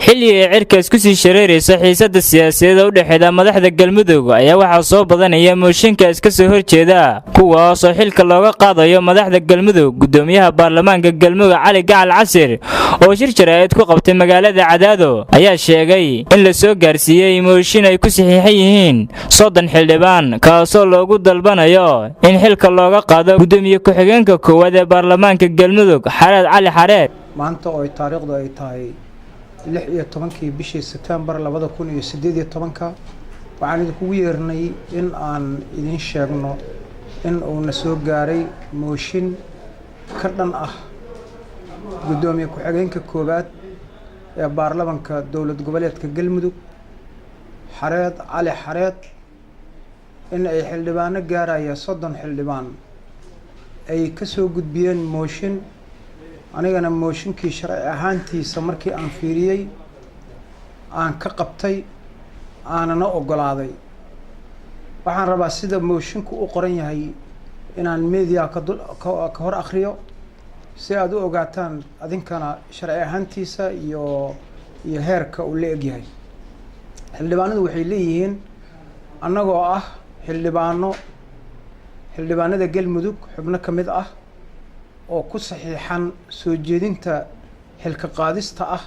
Xilli ay cirka isku sii shareeraysa xiisadda siyaasadeed u dhexeeda madaxda Galmudug ayaa waxaa soo badanaya mooshinka iska soo horjeeda, kuwaasoo xilka looga qaadayo madaxda Galmudug. Gudoomiyaha baarlamaanka Galmudug Cali Gacal Casir oo shir jaraa'id ku qabtay magaalada Cadaado ayaa sheegay in la soo gaarsiiyey mooshin ay ku saxiixan yihiin 30 xildhibaan, kaasoo loogu dalbanayo in xilka looga qaado gudoomiye ku-xigeenka koowaad ee baarlamaanka Galmudug, Xareed Cali Xareed. Maanta oo taariikhdu ay tahay 16-kii bishii Sebtembar 2018-ka, waxaan idinkugu yeernay in aan idin sheegno in uuna soo gaaray mooshin ka dhan ah guddoomiye ku-xigeenka koowaad ee baarlamanka dowlad goboleedka Galmudug, Xareed Cali Xareed, in ay xildhibaano gaaraya 30 xildhibaan ay ka soo gudbiyeen mooshin. Anigana mooshinkii sharci ahaantiisa markii aan fiiriyey aan ka qabtay, aanana oggolaaday. Waxaan rabaa sida moshinku u qoran yahay inaan media ka hor akhriyo si aada u ogaataan adinkana sharci ahaantiisa iyo heerka uu la egyahay. Xildhibaanadu waxay leeyihiin: annagoo ah xildhibaano, xildhibaanada Galmudug xubno ka mid ah oo ku saxiixan soo jeedinta xilka qaadista ah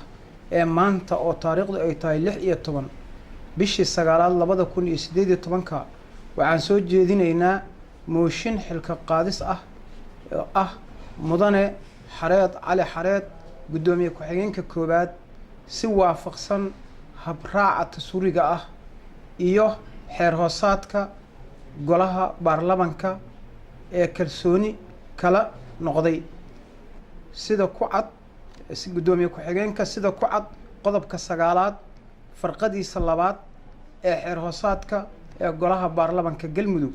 ee maanta oo taariikhdu ay tahay 16 bishii sagaalaad 2018-ka, waxaan soo jeedinaynaa mooshin xilka qaadis ah oo ah mudane Xareed Cali Xareed, guddoomiye ku-xigeenka koowaad, si waafaqsan habraaca tasuriga ah iyo xeer hoosaadka golaha baarlamanka ee kalsooni kala noqday, sida ku cad guddoomiye ku-xigeenka, sida ku cad qodobka sagaalaad farqadiisa labaad ee xeer hoosaadka ee golaha baarlamanka Galmudug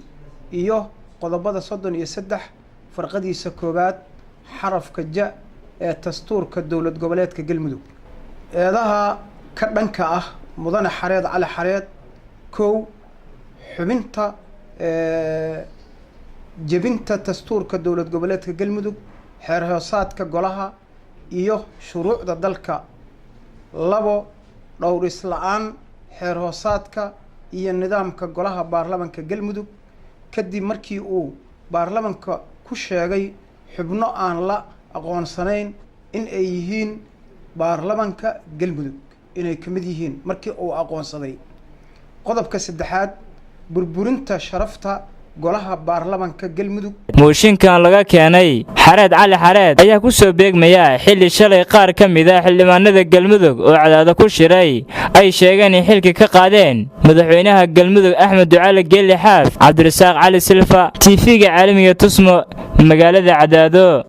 iyo qodobada 33 farqadiisa koowaad xarafka ja ee dastuurka dowlad goboleedka Galmudug. Eedaha ka dhanka ah mudane Xareed Cali Xareed: kow, xubinta jebinta dastuurka dowlad goboleedka Galmudug, xeer hoosaadka golaha iyo shuruucda dalka; labo, dhowris la-aan xeer hoosaadka iyo nidaamka golaha baarlamanka Galmudug, kadib markii uu baarlamanka ku sheegay xubno aan la aqoonsanayn in ay yihiin baarlamanka Galmudug, inay ka mid yihiin markii uu aqoonsaday; qodobka saddexaad, burburinta sharafta golaha baarlamanka Galmudug. Mooshinkan laga keenay Xareed Cali Xareed ayaa ku soo beegmaya xilli shalay qaar ka mid ah xildhibaanada Galmudug oo Cadaado ku shiray ay sheegeen in xilka ka qaadeen madaxweynaha Galmudug Axmed Ducaale Geeli Xaaf. Cabdirasaaq Cali Silfa, TV-ga caalamiga Tusmo, magaalada Cadaado.